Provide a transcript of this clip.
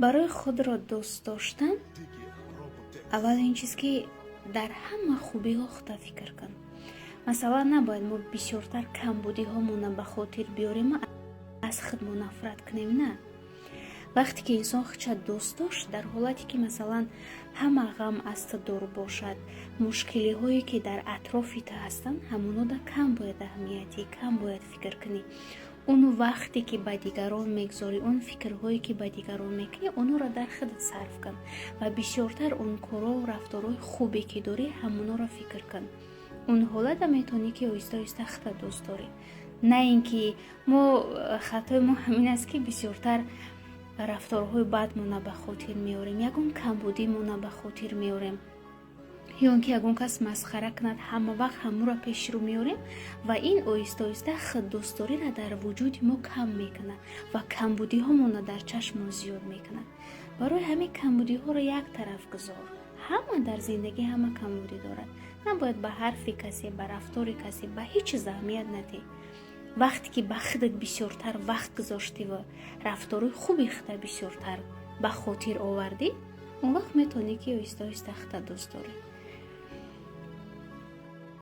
Барои худро дӯст доштан аввал ин чиз, ки дар ҳама хубиҳо худта фикр кун. Масалан, набояд мо бисёртар камбудиҳомона ба хотир биёрем, аз худ мо нафрат кунем. На, вақте ки инсон худша дӯст дошт, дар ҳолате ки, масалан, ҳама ғам аз ту дур бошад, мушкилиҳое ки дар атрофи ту ҳастанд, ҳамонода кам бояд аҳамиятӣ, кам бояд фикр кунӣ. Он вақте ки ба дигарон мегузорӣ, он фикрҳое ки ба дигарон мекунӣ, онҳоро дар худат сарф кун ва бисёртар он кору рафторҳои хубе ки дорӣ, ҳамоноро фикр кун. Он ҳолата метавонӣ ки оҳиста оҳиста худта дӯст дорӣ. На ин ки мо, хатои мо ҳамин аст, ки бисёртар рафторҳои бадмона ба хотир меорем, ягон камбудимона ба хотир меорем ё он ки ягон кас масхара кунад, ҳама вақт ҳамуро пеши рӯ меорем ва ин оҳиста оҳиста худдӯстдориро дар вуҷуди мо кам мекунад ва камбудиҳомонро дар чашмон зиёд мекунад. Барои ҳамин камбудиҳоро як тараф гузор. Ҳама дар зиндагӣ ҳама камбудӣ дорад. Набояд ба ҳарфи касе, ба рафтори касе, ба ҳеҷ чиз аҳамият надиҳӣ. Вақте ки ба худат бисёртар вақт гузоштиву рафторҳои хуби худта бисёртар ба хотир овардӣ, он вақт метавонӣ ки оҳиста оҳиста худта дӯст дорӣ.